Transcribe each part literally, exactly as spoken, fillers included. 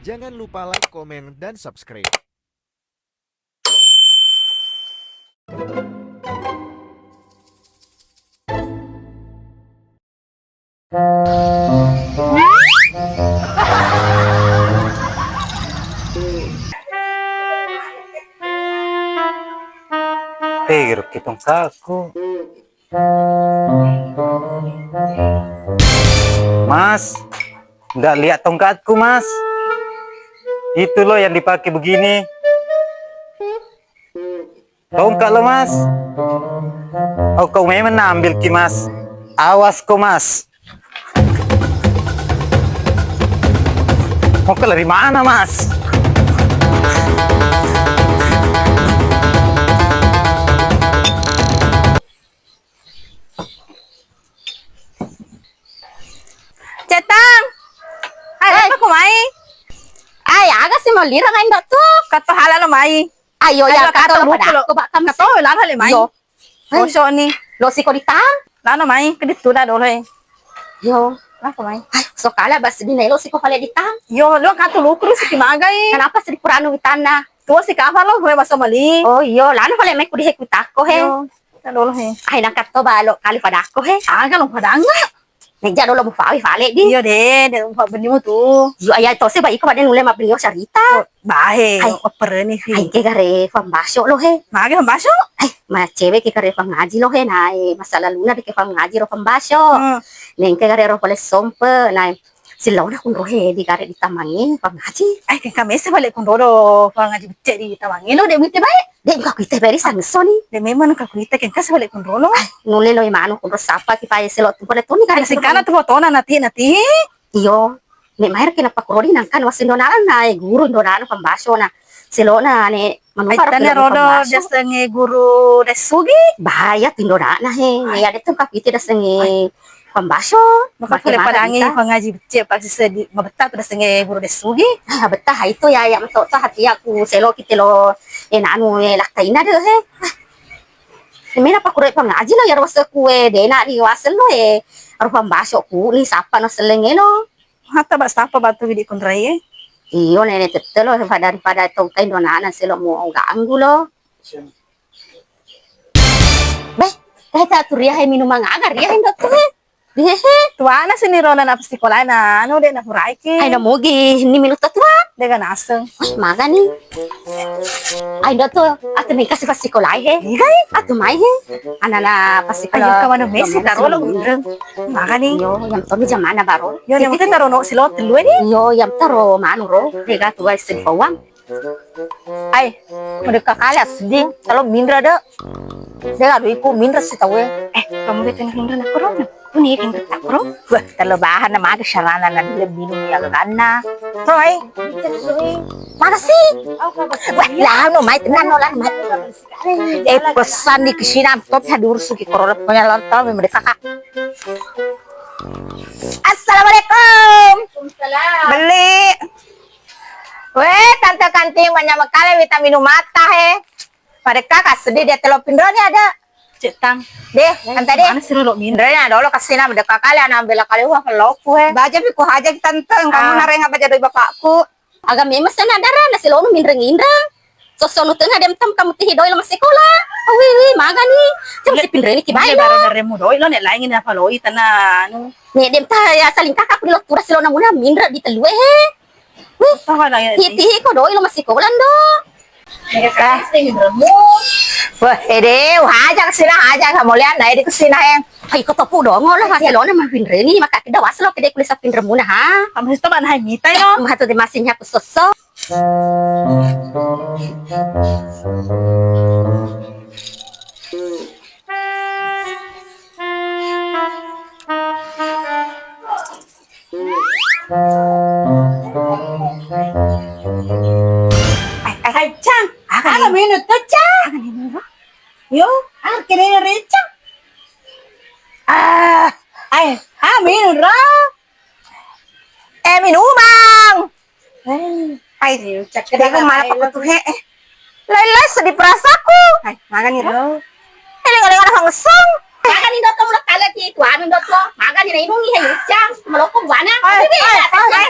Jangan lupa like, komen, dan subscribe. Pegero ki tongkatku. Mas, nggak lihat tongkatku, Mas? Itu loh yang dipakai begini. Tongkat lo, Mas. Oh, kau memang na ambil ki, Mas. Awas ko, Mas. Mau ke dari mana, Mas? Cetang. Hai, apa ko mai? Ai, aga si mau lira main dok tu? Kato hala lo mai. Ayo, ya, kato lupa dah. Ko bak kam kato lalo le mai. Yo. Bosok ni. Lo si ko ditang. Lano mai, ke ditu dah dolo e. Yo. Lako mai. Ai, so kala bas di nelo si ko pale ditang. Yo, lo kato lukru si ki magai. Kenapa si di kuranu witanna? Tuo si kapa lo gue baso mali. Oh, iyo, lano pale mai ku di heku tako he. Yo. Ka dolo he. Ai, nangkat to balo kali padako he. Aga lo padanga. Meja dolo mufawi fale di. Iyo de, de mufa benni mu tu. Iyo, iya to se ba iko pada nule mabbenni o syarita. Oh, bahe, hai. Opereni fi. Ai, ke gare fambaso lo he. Mage fambaso? Ai, ma cewek ke gare fangaji lo he, nae masalah luna de ke fangaji ro fambaso. Hmm. Neng ke gare ro pole sompe, nae Silona kunro he di gare di tamangi pangaji. Ai, kengka mese bale kunro do pangaji becce di tamangi lo de muite bae. De engka kuite beri sangesso ni. De memang engka kuite kengka se bale kunro lo. Ai, nule lo imanu kunro sapa ki pae selo tu pole tuni gare singkana tu fotona nati nati. Iyo. Ne maer kena pakurodi nangkan wasin dona na e guru dona pambaso na. Selona ne Manuka. Ai, tania rodo dasengnge guru Daesugi? Bahaya tindona'na he. Iya de tu kapite dasengnge pambaso. Maka pole padangi pangaji becce pasti seddi mabetta tu dasengnge guru Daesugi. Ah, betah itu ya, ya meto to hati aku selo kite lo, eh, nanu, eh, lakkaina de he. Ah. Mena pakure pangaji lo ya rasa kue de na di wasel lo, eh, rupa baso ku ni sapa no selenge lo. Hatta ba sapa batu widi kunrai e. Iyo nene tette lo daripada, daripada tongkai donana selo mo ganggu lo. Beh, teh ta tu riahe minumang aga riahe ndo tu he. Dihehe. Tuana sini rona na pasti kolai na anu de na puraiki. Ai na mogi ni minutta tua. Dega naseng. Wih, magani. Ai ndo tu atu mengka si pasti kolai he. Igai. Atu mai he. Anana pasti kolai. Ayo kawan mesi taro lo. Magani. Yo, yang tomi jamana baro. Yo, yang mungkin taro no silo telu ni. Yo, yang taro manu ro. Dega tu guys, sing pawang. Ai, merdeka kali sedih. Kalau mindra de. Dega duiku mindra si tau e. Eh, kamu bete mindra nak ro. Ini yang tak ro. Wah, terlalu bahan nama ada syarana na dile minum ya ganna. Roy. Makasih. Wah, lah no mai tenan no lah mai. Eh, pesan di kesina top hadir suki korona punya lontong memang kakak. Assalamualaikum. Waalaikumsalam. Beli. Weh, tante kanting banyak kali vitamin mata he. Pada kakak sedih dia telur pinroni ada. Cetang. Deh, anta deh. Mana sih lo minum? Deh, dolo kasina pada kakak kali anak bela kali wah loku he. Baja piku haja tante, kamu nareng apa jadi bapakku? Aga memang sana dara nasi lonu minreng-inreng. Sosonu tengah dem tam kamu tihi doi lo masih sekolah. Wi wi magani. Jam si pinreni ki bae. Baru dari mu doi lo nek lain ini apa loi tanah anu. Nek dem ta ya saling kakak di lo tura silona muna minreng di telue he. Wih. Tihi ko doi lo masih sekolah ndo. Wah, ede, haja kesina haja kamu lihat nah ede kesina he. Hai ko topu dong lo hasilona mah pinreni maka keda waslo kede kulit sapinremuna ha. Kamu situ ban hai mita yo. Mah tu masihnya ku sosso. Ai, ai, Cang, aga minum tu, Cang? Yo, aga minum, Cang? Ah, ai, aga minum, Ro. Eh, minumang. Eh, hai, cakkedang aku malah paku tuhe. Eh, lai-lai sedih perasaku. Hai, magani ro. Eh, dengan dengan hangesang. Magani ndo to mulak kala ki tuanu ndo to. Magani na inungi hai ucang. Meloko buana. Hai, hai, hai.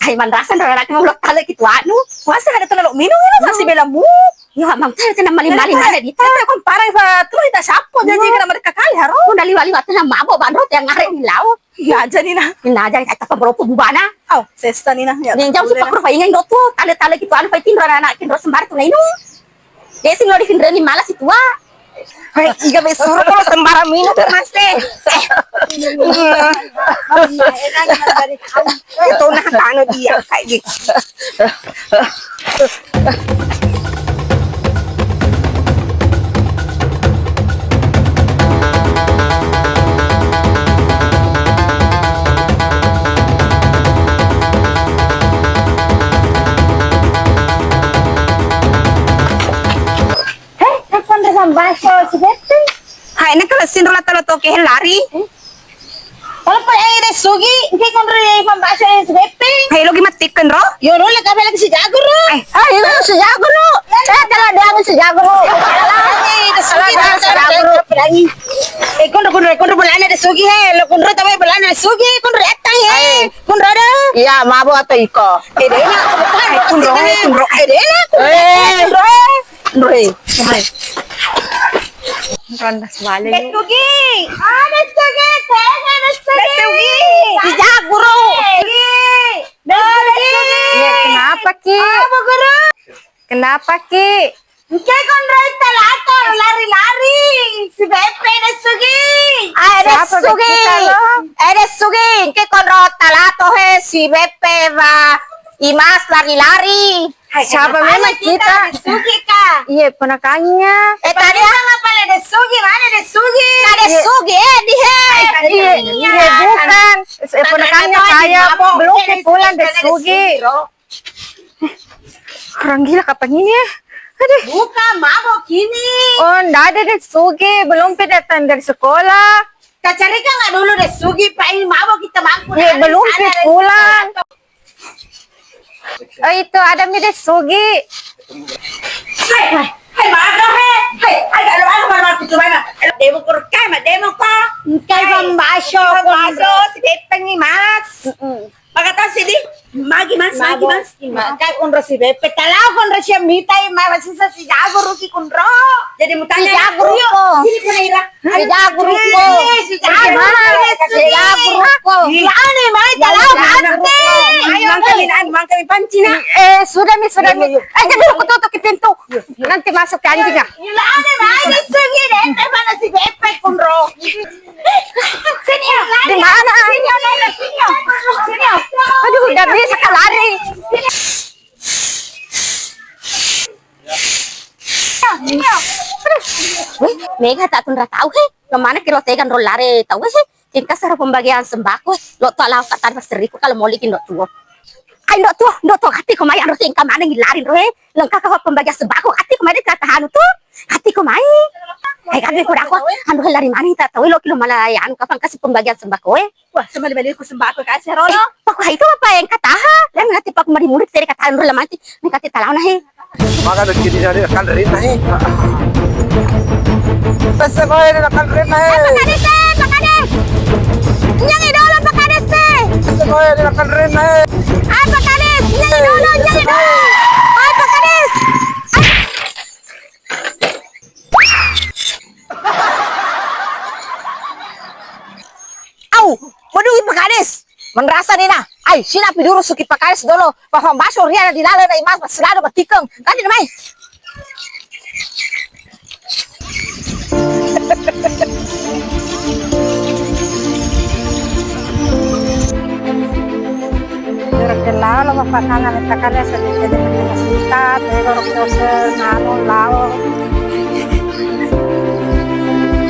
Hai, manrasa nro anakmu lo tale ki tu anu. Puasa ada telo minung, masih bela mu. Yo, mang tale tena mali-mali mana di ta. Tapi aku parah, Pak. Terus kita siapa jadi kena mereka kali, haro? Udah liwa-liwa tena mabok, bandro, tiang ngaret di laut. Iya aja, Nina. Nina aja, kata pemberopo bubana. Oh, sesta, Nina. Ya, ninjam supa kuro paingai ndo tu, tale-tale gitu, anu, pai tinro anak, tinro sembar tu, Nina. Desi lo difinreni malas itu, wa. Hei, iga besoro kalau sembarang minum, Mas, teh. Eh. Itu nah, tano dia, kayak gitu. Hei, telepon ri Pambaso, si Beppeng. Hai, nak kala sinro la talo toke lari. Kalau pole, eh, de Sugi, engke konro de Pambaso, eh, si Beppeng. Hai, lo gi mattikken ro? Yo, lo le kabela si jago ro. Hai, hai, lo si jago ro. Eh, tala de si jago ro. Eh, de Sugi, tala de si jago ro. Eh, konro, konro, konro bolana de Sugi, he. Lo konro tawe bolana de Sugi, konro datang, he. Hai. Kunro de? Iya, mabo atau iko? Eh, dena. Hai, kunro, kunro. Eh, dena, kunro. Eh. Kunro, eh. Kunro, eh. Ronda sebalik. Besugi. Ah, Besugi. Tega, Besugi. Besugi. Tidak, guru. Besugi. Besugi. Iya, kenapa, Ki? Apa, guru? Kenapa, Ki? Engke konroi talato lari-lari, si Beppe de Sugi. Ah, de Sugi. Eh, de Sugi, engke konro talato he, si Beppe ba Imas lari-lari. Hai, siapa memang kita? De Sugi ka. Iya, ponakannya. Eh, tadi apa le de Sugi? Mana de Sugi? Nah, de Sugi, eh, di he. Iya, iya, bukan. Eh, ponakannya saya belum pulang de Sugi. Orang gila kapan ini ya? Aduh. Bukan, mabok ini. Oh, ndak ada de Sugi, belum pi datang dari sekolah. Kita carikan nggak dulu de Sugi, Pak, ini mabok kita mampu. Iya, belum pi pulang. Oh, itu ada mi de Sugi. Hai, hai, hai, mabok, hai. Hai, hai, kalau aku baru aku coba. Demo kurkai, ma demo ko. Kai pambaso, pambaso, si Beppe ni, Mas. Makatau sidi, magi Mas, magi Mas. Makai kunro si Beppe, talau kunro si mitai, ma sisa si jago ruki kunro. Jadi mutanya si jago ruko. Sini kuna ira. Si jago ruko. Si jago ruko. Si jago ruko. Ilane mai talau kate. Ayo, mangkami, mangkami pancina. Eh, sudah mi, sudah mi. Eh, jadi aku tutup pintu. Nanti masuk ke anjing ya. Ilane mai sungi deh, mana si Beppe kunro. Sini ya, lari. Di mana? Sini ya, lari. Sini ya. Sini ya. Aduh, nggak bisa lari. Sini ya. Wih, mega tak tundra tahu he. Kemana kilo tegan rollare tahu he. Tingkasaro pembagian sembako. Lo tak lau tak tadi pas teriku kalau mau likin dok tuo. Ai, ndok tuo, ndok tuo, hati ko mai, anu, engka maneng lari ro, eh. Lengka ka pembagian sembako, hati ko mai, de kata anu tu. Hati ko mai. Hai, kami ko dako, anu, lari maneng ta tau, lo kilo mala, ya, anu, kapan kasih pembagian sembako, eh. Wah, sama dibeli ku sembako kasih ro. Eh, pako hai tu apa yang kata ha? Dan nanti pako mari murid dari kata anu, lamanti, neng kati talau na, he. Maka ada kiri dari kan rin na, he. Pese ko ini kan rin na, he. Eh, Pak Kades, eh, Pak Kades. Nyang idolo Pak Kades, eh. Pese ko ini kan rin na, he. Ai, Pak Kades, nyai dolo, nyai dolo. Ai, Pak Kades. Ai. Au, waduh, Pak Kades. Menrasa ni na. Ai, sinapi dulu suki Pak Kades dolo. Paham baso ria di lale na imas, selada batikeng. Tadi mai. Ero kelao lo bapakna na metakale seddi-seddi mennina sita, tega ro kose nganu lao.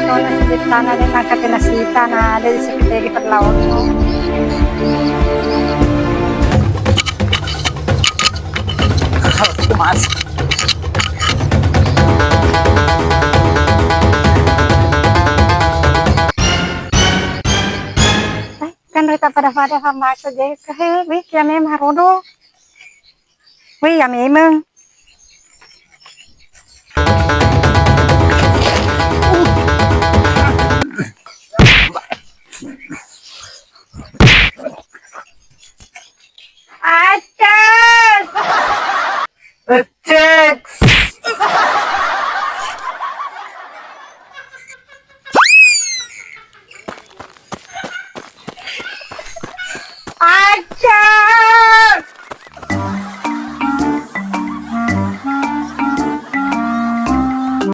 Soalna seddi tana de nakatena sita na de seketegi perlawanno. Mas. Kan Kita pada-pada sama aja deh. He, wih, ya memang rodo. Wih, ya memang. Ai,